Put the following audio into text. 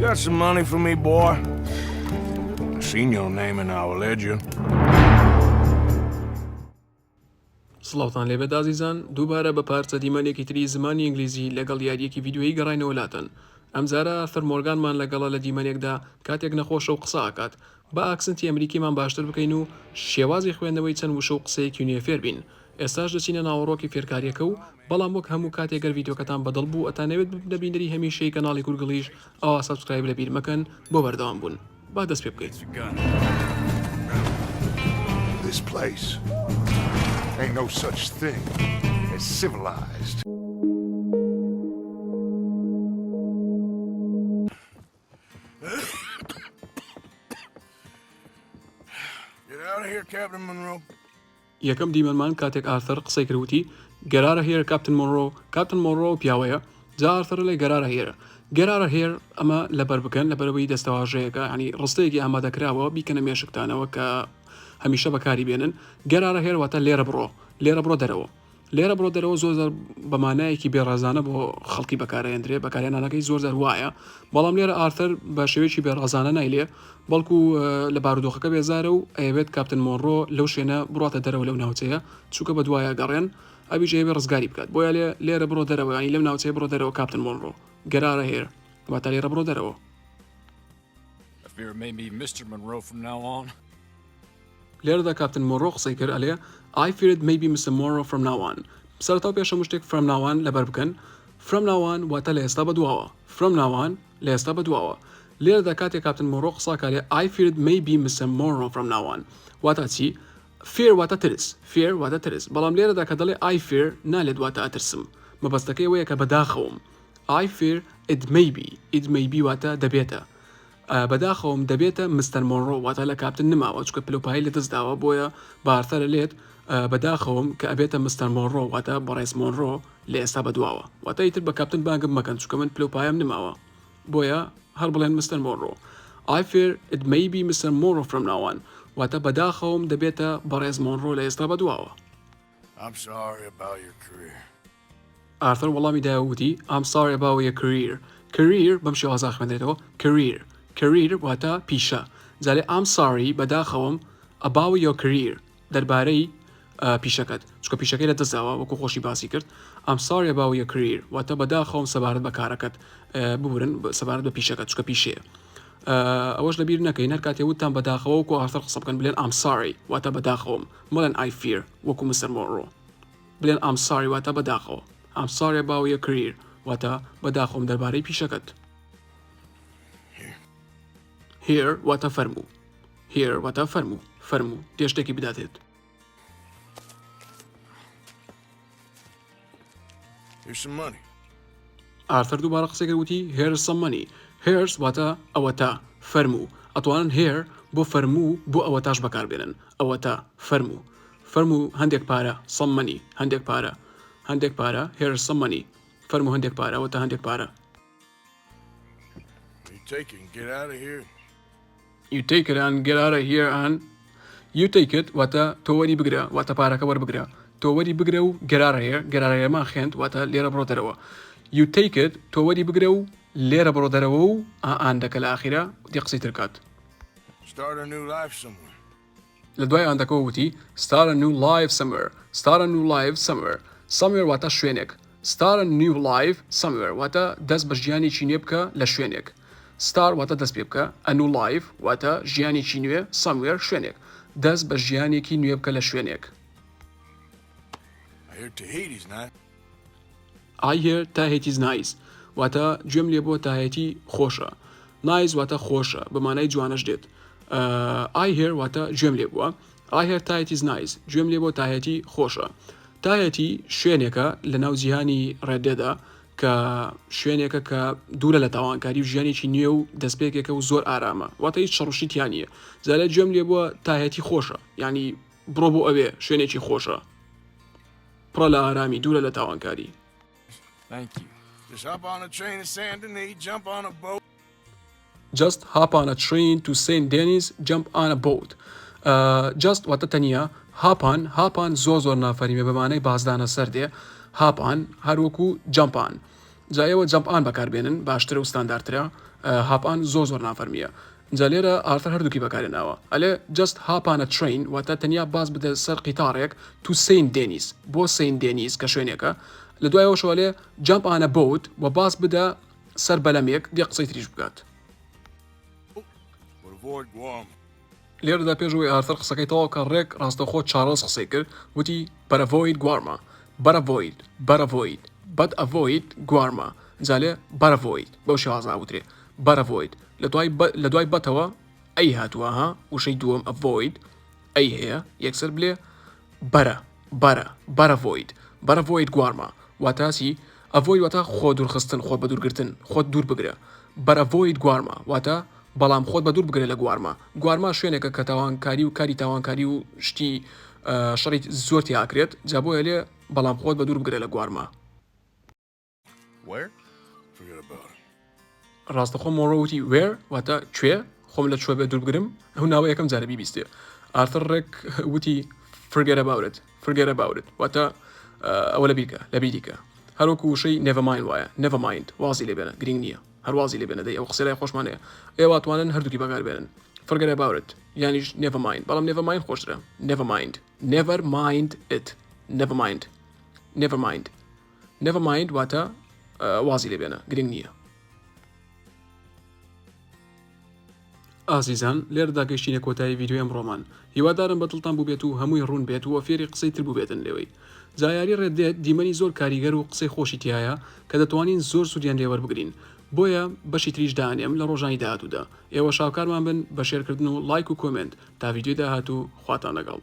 Got some money for me, boy? I seen your name in our ledger. سڵاوتان لێبێت ئازیزان دووبارە بە پارچە دیمەنێکی تری زمانی ئینگلیزی لەگەڵ یاریەکی ڤیدیۆیی گەڕاینەوە لاتان ئەمجارە ئارثەر مۆرگانمان لەگەڵە لە دیمەنێکدا کاتێک نەخۆشە و قسە ئەکات با accent ی ئەمریکیمان باشتر بکەین و شێوازی خوێندنەوەی چەند وشە و قسەیەکی نوێ فێر بین ئێستاش دەچینە ناوەڕۆکی فێرکاریەکە و بەڵام وەک هەموو کاتێک گەر ڤیدیۆکەتان بەدڵ بوو ئەتانەوێت ببنە بینەری هەمیشەی کەناڵی کورگڵیش ئەوا subscribe لەبیر مەکەن بۆ بەردەوام بوون با دەست پێ بکەین. This place ain't no such thing as civilized. Get out of here, Captain Monroe. یەکەم دیمەنمان کاتێک ئارثەر قسەی کرد وتی Get outta here Captain Monroe کاپتن مۆنرۆ ئەو پیاوەیە جا ئارثەر ئەڵێ Get outta here Get outta here ئەمە لەبەر بکەن لەبەرئەوەی دەستەواژەیەکە یانی ڕستەیەکی ئامادەکراوە بیکەنە مێشکتانەوە کە هەمیشە بەکاری بێنن Get outta here واتە لێرە بڕۆ لێرە بڕۆ دەرەوە لێرە بڕۆ دەرەوە زۆر جار بە مانایەکی بێڕێزانە بۆ خەڵکی بەکارئەهێندرێ، بەکارهێنانەکەی زۆر جار وایە، بەڵام لێرە ئارثەر بە شێوەیەکی بێڕێزانە نایلێ، بەڵکو لە بارودۆخەکە بێزارە و ئەیەوێت کاپتن مۆنرۆ لەو شوێنە بڕواتە دەرەوە لەو ناوچەیە، چونکە بەدوایا گەڕێن، ئەویش ئەیەوێ ڕزگاری بکات، بۆیە ئەلێ لێرە بڕۆ دەرەوە یانی لەم ناوچەیە بڕۆ دەرەوە کاپتن مۆنرۆ، Get outta here، واتە لێرە بڕۆ دەرەوە. I fear it may be Mister Monroe from now on. لێرەدا کاپتن مۆنرۆ قسەی کرد ئەلێ I fear it may be Mister Monroe from now on سەرەتا و پێش هەموو شتێک from now on لەبەر بکەن from now on واتە لە ئێستا بەدواوە from now on لە ئێستا بەدواوە لێرەدا کاتێ کاپتن مۆنرۆ قسە ئەکا ئەلێ I fear it may be Mister Monroe from now on واتە چی fear واتە ترس fear واتە ترس بەڵام لێرەدا کە دەڵێ I fear نالێت واتە ئەترسم مەبەستەکەی ئەوەیە کە بەداخەوم I fear it may be it may be واتە دەبێتە بەداخەوەم دەبێتە مستەر مۆنڕۆ واتە لە کاپتن نماوە چونکە پلەوپایەی لەدەست داوە بۆیە بە ئارثەر ئەلێت بەداخەوەم کە ئەبێتە مستەر مۆنڕۆ واتە بەڕێز مۆنڕۆ لە ئێستا بەدواوە واتە ئیتر بە کاپتن بانگم مەکەن چونکە من پلەوپایەم نماوە بۆیە هەر بڵێن مستەر مۆنڕۆ I fear it may be Mr. Monroe from now on واتە بەداخەوەم دەبێتە بەڕێز مۆنڕۆ لە ئێستا بەدواوە. I'm sorry about your career. ئارثەر وەڵامی دایەوە وتی، I'm sorry about your career. Career بەم شێوازە ئەخوێندرێتەوە، career. Career واتە پیشە. جا لێ I'm sorry بەداخەوەم about your career دەربارەی پیشەکەت. چونکە پیشەکەی لە دەست داوە وەکو خۆشی باسی کرد. I'm sorry about your career واتە بەداخەوەم سەبارەت بە کارەکەت. ببورن سەبارەت بە پیشەکەت چونکە پیشەیە. ئەوەش لەبیر نەکەین هەر کاتێ وتتان بەداخەوە وەکو ئارثەر قسە بکەن بلێن I'm sorry واتە بەداخەوەم مەڵێن I fear وەکو مستەر مۆنرۆ. بلێن I'm sorry واتە بەداخەوە. I'm sorry about your career واتە بەداخەوەم دەربارەی پیشەکەت. Here واتە فەرموو. Here واتە فەرموو. فەرموو دێ شتێکی بداتێت. Here's some money. ئارثەر دووبارە قسەی کرد وتی Here's some money. Here's واتە ئەوەتا، فەرموو. ئەتوانن here بۆ فەرموو بۆ ئەوەتاش بەکاربێنن. ئەوەتا، فەرموو. فەرموو هەندێک پارە، some money، هەندێک پارە. هەندێک پارە، Here's some money. فەرموو هەندێک پارە، ئەوەتا هەندێک پارە. You take it and get out of here. You take it and get out of here and You take it واتە تۆ وەری بگرە واتە پارەکە وەربگرە تۆ وەری بگرە و get out of here get out of here مان خوێند واتە لێرە بڕۆ دەرەوە You take it تۆ وەری بگرە و لێرە بڕۆ دەرەوە و ئا and ەکە لە ئاخیرا دی قسەی تر کات. Start a new life somewhere. لە دوای and ەکەوە وتی Start a new life somewhere Start a new life somewhere Somewhere واتە شوێنێک Start a new life somewhere واتە دەست بە ژیانێکی نوێ بکە لە شوێنێک Start واتە دەست پێ بکە A new life واتە ژیانێکی نوێ Somewhere شوێنێک دەست بە ژیانێکی نوێ بکە لە شوێنێک. I hear Tahiti's nice. I hear Tahiti's nice واتە گوێم لێ بووە تاهێتی خۆشە. Nice واتە خۆشە بە مانای جوانەش دێت. I hear واتە گوێم لێ بووە. I hear Tahiti's nice گوێم لێ بووە تاهێتی خۆشە. تاهێتی شوێنێکە لە ناو جیهانی Red Dead ە کە شوێنێکە کە دوورە لە تاوانکاری و ژیانێکی نوێ و دەستپێکێکە و زۆر ئارامە واتە هیچ شەڕوشی تیا نییە. جارێ گوێم لێ بووە تاهێتی خۆشە یانی بڕۆ بۆ ئەوێ شوێنێکی خۆشە. پڕە لە ئارامی دوورە لە تاوانکاری. Just hop on a train to Saint Denis, jump on a boat. Just واتە تەنیا، hop on، hop on زۆر زۆر نافەریمە بە مانای بازدانە سەر دێ، hop on هەر وەکو jump on. جا ئێوە jump on بەکار بێنن باشترە و ستاندارترە hop on زۆر زۆر نافەرمیە جا لێرە ئارثەر هەردووکی بەکارهێناوە ئەلێ just hop on a train واتە تەنیا باز بدە سەر قیتاڕێک to Saint Denis بۆ سەین دێنیس کە شوێنێکە لە دوایەوەشەوە ئەلێ jump on a boat و باز بدە سەر بەلەمێک دێ قسەی تریش بکات. But avoid Guarma. لێرەدا پێش ئەوەی ئارثەر قسەکەی تەواو کا ڕێک ڕاستەوخۆ چارڵز قسەی کرد وتی but avoid Guarma but avoid but avoid but avoid Guarma جا لێ but avoid بەو شێوازە ئەوترێ but avoid لە دوای لە دوای but ەوە a هاتووە ها وشەی دووەم avoid a هەیە یەکسەر بلێ بەرە بەرە but avoid but avoid Guarma واتە چی avoid واتە خۆ دوورخستن خۆ بەدوورگرتن خۆت دوور بگرە but avoid Guarma واتە بەڵام خۆت بەدوور بگرە لە گوارما گوارما شوێنێکە کە تاوانکاری و کاری تاوانکاری و شتی شەڕی زۆر تیا ئەکرێت جا بۆیە لێ بەڵام خۆت بەدوور بگرە لە گوارما. Where? Forget about it. ڕاستەخۆ مۆنرۆ وتی Where واتە کوێ خۆم لە کوێ بەدوور بگرم ئەو ناوە یەکەم جارە بیبیستێ ئارثەر ڕێک وتی Forget about it Forget about it واتە ئەوە لەبیرکە لەبیریکە هەروەکو وشەی never mind وایە never mind وازی لێ بێنە گرینگ نییە هەر وازی لێ بێنە دەی ئەو قسەی لای خۆشمان هەیە ئێوە ئەتوانن هەردووکی بەکار بێنن Forget about it یانیش never mind بەڵام never mind خۆشترە never mind never mind it never mind never mind Never mind واتە وازی لێ بێنە گرنگ نییە. ئازیزان لێرەدا گەیشتینە کۆتایی ڤیدیۆی ئەمڕۆمان هیوادارم بە دڵتان بووبێت و هەمووی ڕوون بێت و فێری قسەی تر بووبێتن لێوەی جا یاری Red Dead دیمەنی زۆر کاریگەر و قسەی خۆشی تیایە کە دەتوانین زۆر سوودیان لێ وەربگرین بۆیە بەشی تریش دائەنێم لە ڕۆژانی داهاتوودا ئێوەش هاوکارمان بن بە share کردن و ڵایک و comment تا ڤیدیۆی داهاتوو خواتان لەگەڵ.